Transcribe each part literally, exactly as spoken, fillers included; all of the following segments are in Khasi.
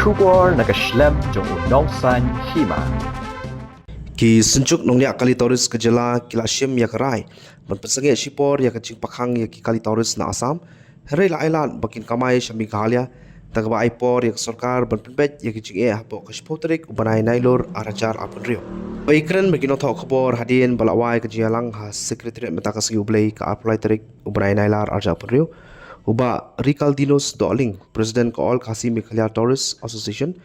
Khubor na ka shlem jong u nongsaiñ hima. Ki synjuk nongñiah kali tourist ka jylla ki la shim ïa ka rai ban pynsangeh shipor ïa ka jingpakkhang ïa ki kali tourist na Assam. Hynrei la ai lad ba kin kamai sha Meghalaya, tang kaba ai por ïa ka sorkar ban pynbeit ïa ka jingeh hapoh ka shiphew tarik u bnai Nailur ar hajar arphew hynriew. Ba ïakren bad ki nongthoh khubor hadien ba la wai ka jingïalang ha Secretariat mynta ka sngi U Blei ka arphew lai tarik u bnai Nailur ar hajar arphew hynriew, u Bah Rikaldinus Dohling, President ka All Khasi Meghalaya Tourist Association,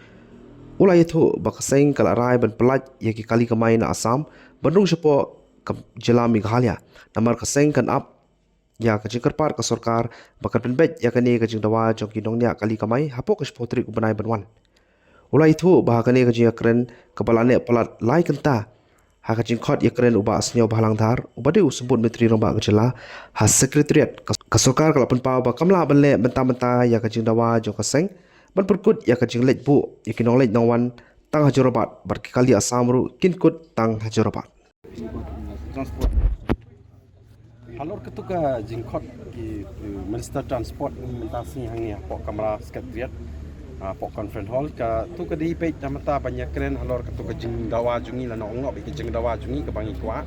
u la ïathuh ba ka seng ka la rai ban pyllait ïa ki kali kamai na Assam ban rung shapoh ka jylla Meghalaya. Namar ka seng kan ap ïa ka jingkyrpad ka sorkar ba kan pynbeit ïa kane ka jingdawa jong ki nongñiah kali kamai hapoh ka shiphew tarik u bnai ban wan. U la ïathuh ba ha kane ka jingïakren kaba la neh palat lai kynta ha ka jingkhot ïakren u Bah Sniawbhalang Dhar, uba dei u Symbud Myntri Rangbah ka jylla, ha Secretariat, ka, ka sorkar ka la pynpaw ba kam lah ban leh mynta mynta ïa ka jingdawa jong ka seng ban pynkut ïa ka jingleit buh ïa ki nongleit nongwan tang ha Jorabat, bad ki kali Assam ruh kin kut tang ha Jorabat. Transport. Halor katu ka jingkhot ki, ki Minister Transport mynta sngi hangne hapoh kamra Secretariat, hapoh Conference Hall, katu ka dei peit namar ban ïakren halor katu ka jingdawa jong ngi, lano ong noh ba ka jingdawa jong ngi kaba ngi kwah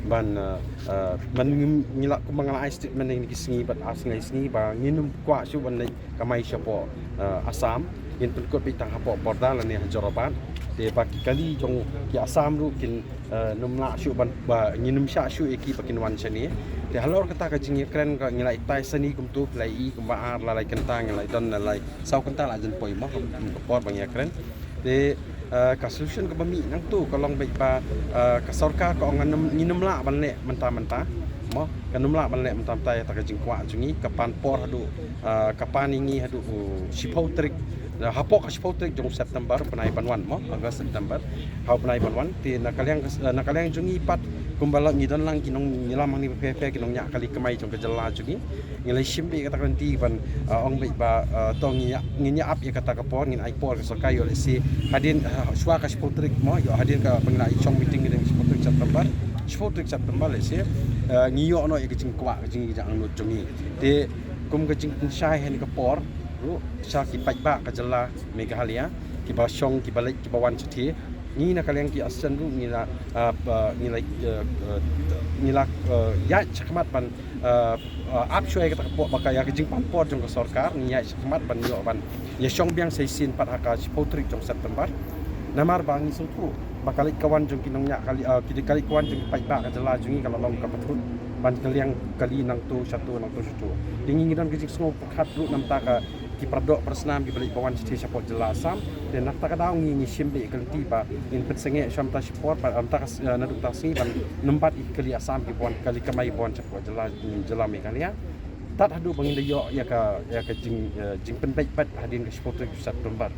ban, eh, eh, ban ngi, ngi la, kumba nga la ai statement ha kine ki sngi bad ar sngi lai sngi ba ngin ym kwah shuh ban leit kamai shapoh, eh, Assam, ngin pynkut beit tang hapoh border lane ha Jorabat. Te ba ki kali jong ki Assam ruh kin, eh, nym lah shuh ban, ba ngin ym shah shuh ïa ki ba kin wan shane. Te halor kata ka jingïakren ka ngi la ïatai shane kumto, ki la ïohi kumba ar la lai kynta, ngi la don la lai saw kynta la jan poi mo, ka por ba ngi ïakren. Te, eh, ka solution kaba mih nangto ka long beit ba, eh, ka sorkar ka ong ngan nym, ngin ym lah ban leh mynta mynta mo, kan ym lah ban leh mynta mynta ïa kata ka jingkwah jong ngi, ka pan por haduh, eh, ka pan ïa ngi haduh, uh, shiphew tarik, eh, hapoh ka shiphew tarik jong September, bnai ban wan mo, August, September, ha u bnai ban wan. Te na ka liang, eh, na ka liang jong ngi pat, kumba la ngi don lang ki nongïalam hangne bapher bapher, ki nongñiah kali kamai jong ka jylla jong ngi. Ngi la shim beit ïa kata ka lynti ban, ah, ong beit ba, ah, to ngin ïa, ngin ïa ap ïa kata ka por, ngin ai por ka sorkar ïoh lehse hadien, ah, shuwa ka shiphew tarik mo, ïoh hadien kaba ngi la ïa shong meeting hadien ka shiphew tarik September, shiphew tarik September lehse, ah, ngi ïoh noh ïa ka jingkwah, ka jing, ka jingangnud jong ngi. Te kum ka jingpynshai ha kane ka por ruh sha ki paidbah ka jylla Meghalaya, kiba shong, kiba leit, kiba wan shathie. Ngi na ka liang ki association ruh ngi la, ah, ba, ngi la, eh, eh, ngi la, eh, ïaid shakhmat ban, eh, eh, ap shuwa ïa kata ka por, ba ka ïa ka jingpan por jong ka sorkar, ngi ïaid shakhmat ban ïoh ban ïa shong biang sa shisien pat ha ka shiphew tarik jong September. Namar ba ngi sngewthuh ba ka leit ka wan jong ki nongñiah kali, eh, ki, ka leit ka wan jong ki paidbah ka jylla jong ngi ka la long kaba thut ban kylliang kali nangto shato, nangto shato. Te ngi ngi don ka jingsngew pyrkhat ruh namar ka ki paradoh parasnam kiba leit ba wan shathie shapoh jylla Assam. Te na kata ka daw ngi, ngi shim beit ka lynti ba ngin pynsangeh sha mynta shipor, ba mynta ka, eh, naduh mynta ka sngi ban nym bat ïa ki kali Assam kiba wan, kali kamai ba wan shapoh jylla, jylla Meghalaya. Tad haduh ba ngin da ïoh ïa ka, ïa ka jing, eh, jingpynbeit pat hadien ka shiphew tarik September.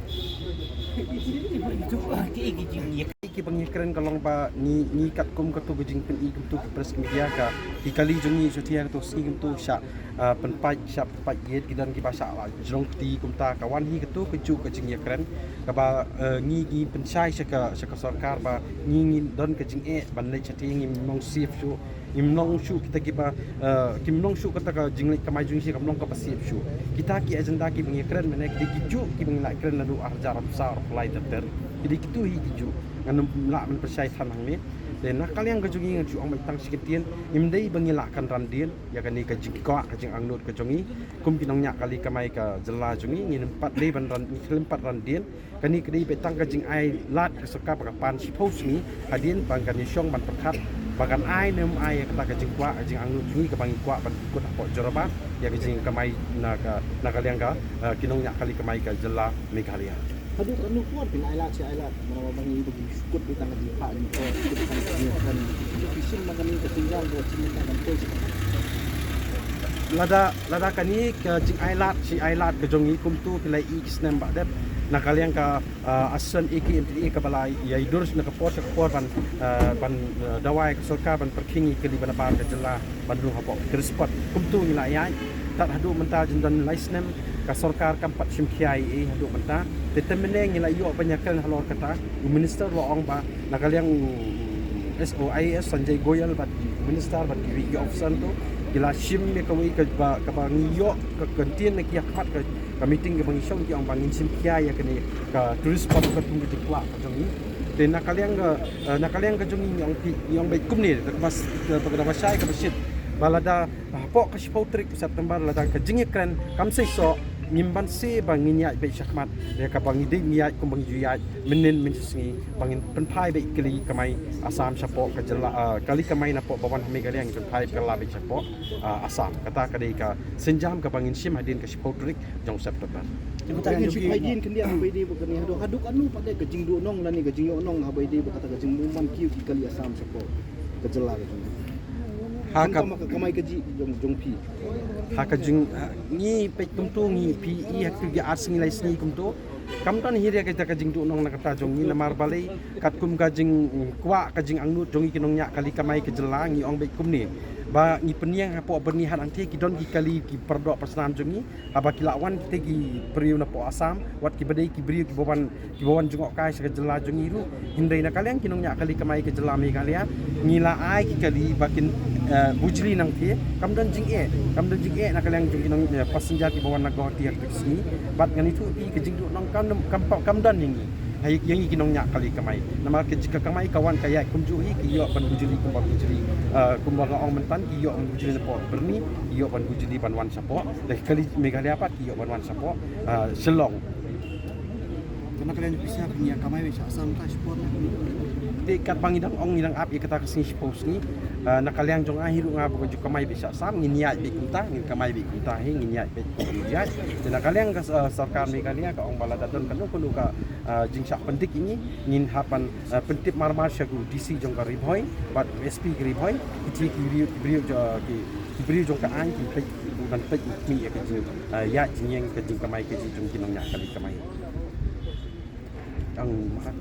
Kiba ngi kren ka long ba ngi, ngi katkum kato ka jingpyni kumto ki press media ka, ki kali jong ngi shathie kato sngi kumto shah, ah, pynpait, shah pynpait ïeit, ki don kiba shah la jrong kti kumta, ka wan hi kato kajuh ka jingïakren kaba, eh, ngi, ngi pynshai sha ka, sha ka sorkar ba ngi, ngi don ka jingeh ban leit shathie, ngim long safe shuh, ngim long shuh kita kiba, eh, kim long shuh kata ka jingleit kamai jong ngi, kam long kaba safe shuh. Kita ki agenda kiba ngi ïakren mynne ki dei kijuh kiba ngi la kren naduh ar hajar arphew saw, arphew lai ter ter. Ki dei kito hi kijuh. Ngan ym lah ban pynshai than hangne. Te na ka liang ka jong ngi ngan shu ong beit tang shi kyntien, ym dei ba ngi la kan ran dien ïa kane ka jingkwah, ka jingangnud ka jong ngi kum ki nongñiah kali kamai ka jylla jong ngi, ngim pat dei ban ran, ngim pat ran dien. Kane ka dei beit tang ka jingai lad ka sorkar ba ka pan shiphew sngi hadien ba kan ïa shong ban pyrkhat ba kan ai ne ym ai ïa kata ka jingkwah, ka jingangnud jong ngi kaba ngi kwah ban kut hapoh Jorabat ïa ka jingkamai na ka, na ka liang ka, eh, ki nongñiah kali kamai ka jylla Meghalaya. Haduh katno por phin ai lad shi ai lad, namar ba ngi ba ngi shu kut beit tang ka jingkwah, ngi kut beit tang ka jingkwah. Phi shim ba kane ka jingkwah ba shim ba kan poi shi. Lada, lada kane ka jingai lad shi ai lad ka jong ngi kumto phi la ïohi ki snem ba dep, na ka liang ka, ah, association A K M T A kaba la ïa dur na ka por sha ka por ban, ah, ban, ah, dawa ïa ka sorkar ban pyrkhing ïa ki kali ba na bar ka jylla ban rung hapoh tourist spot. Kumto ngi la ïaid tad haduh mynta jin don lai snem ka sorkar kam pat shim khia ei ei haduh mynta. Te te mynne ngi la ïoh ban ïakren halor kata, u minister u la ong ba na ka liang u S O, I A S Sanjay Goyal bad u minister bad kiwei ki officer to ki la shim ïa kawei kaba, kaba ngi ïoh ka kyntien na ki ïa khmat ka Ka meeting kaba ngi shong ki ong ba ngin shim khia ïa kane ka tourist spot ka kum ka jingkwah ka jong ngi. Te na ka liang ka, eh, na ka liang ka jong ngi ngi ong phi, ngi ong beit kumne, da kaba s-, da kaba shai kaba shit. Ba lada, ah, hapoh ka shiphew tarik u September lada ka jingïakren kam seisoh, ngim banse ba ngin ïaid beit shakhmat. Ïa kaba ngi dei ngi ïaid kumba ngi ju ïaid mynnin mynshisngi ba ngin pynphai beit kali kamai Assam shapoh ka jylla, ah, kali kamai napoh ba wan ha Meghalaya ngin pynphai kylla beit shapoh, ah, Assam. Kata ka dei ka sienjam kaba ngin shim hadien ka shiphew tarik jong September. Kata ngin shu phai dien khyndiat ha ba ïadei bad kane haduh, haduh katno pat ka jingduhnong lane ka jingïohnong ha ba ïadei bad kata ka jingmumang kiew ki kali Assam shapoh ka jylla ka jong ngi. Ha ka, ka kamai kajih jong, jong phi. Ha ka jing, ha, ngi peit kumto ngi phi i ha kito ki ar sngi lai sngi kumto. Kam don hi ruh kata ka jingduhnong na kata jong ngi namar balei katkum ka jingkwah ka jingangnud jong ngi ki nongñiah kali kamai ka jylla ngi ong beit kumne. Ba ngi pynïeng hapoh Byrni Hat Hangthie ki don ki kali ki paradoh parasnam jong ngi. Haba ki la wan kita ki briew napoh Assam, wat kiba dei ki briew kiba wan, kiba wan jngohkai sha ka jylla jong ngi ruh. Hynrei na ka liang ki nongñiah kali kamai ka jylla Meghalaya, ngi la ai ki kali ba kin, eh, Bujli Nangthie, kam don jingeh, kam don jingeh na ka liang jong ki nong, eh, passenger kiba wan na Guwahati ha kito ki sngi. Bad ngan ïathuh ïa phi ka jingduhnong kam, kam, kam don ïa ngi. Ha ïa ngi ki nongñiah kali kamai. Namar ka jingkamai ka wan ka ïaid kumjuh hi, ki ïoh ban Bujli kumba Bujli, eh, kumba nga ong mynta ki ïoh ban Bujli napoh Byrni, ki ïoh ban Bujli ban wan shapoh. Da ki kali Meghalaya pat ki ïoh ban wan shapoh, ah, Shillong. Te na ka liang jong phi sha phi ïa kamai beit sha Assam ta shipor na. Te katba ngi dang ong ngi dang ap ïa kata ka sngi shiphew sngi. Ah, na ka liang jong nga hi ruh nga ba nga ju kamai beit sha Assam ngin ïaid beit kumta, ngin kamai beit kumta hi, ngin ïaid beit kumta ngin ïaid. Te na ka liang ka, ah, sorkar Meghalaya ka ong ba lada don kano kano ka, ah, jingshah pyndik ïa ngi ngin hap ban, ah, pyntip marmar sha u D C jong ka Ri Bhoi bad u S P ka Ri Bhoi. Ki, ki briew, ki briew jong, ki, ki briew jong ka aiñ kin peit, ban peit ïa ka jing, ah, ïaid jingïeng ka jingkamai kajih jong ki nongñiah kali kamai. Ang mahat.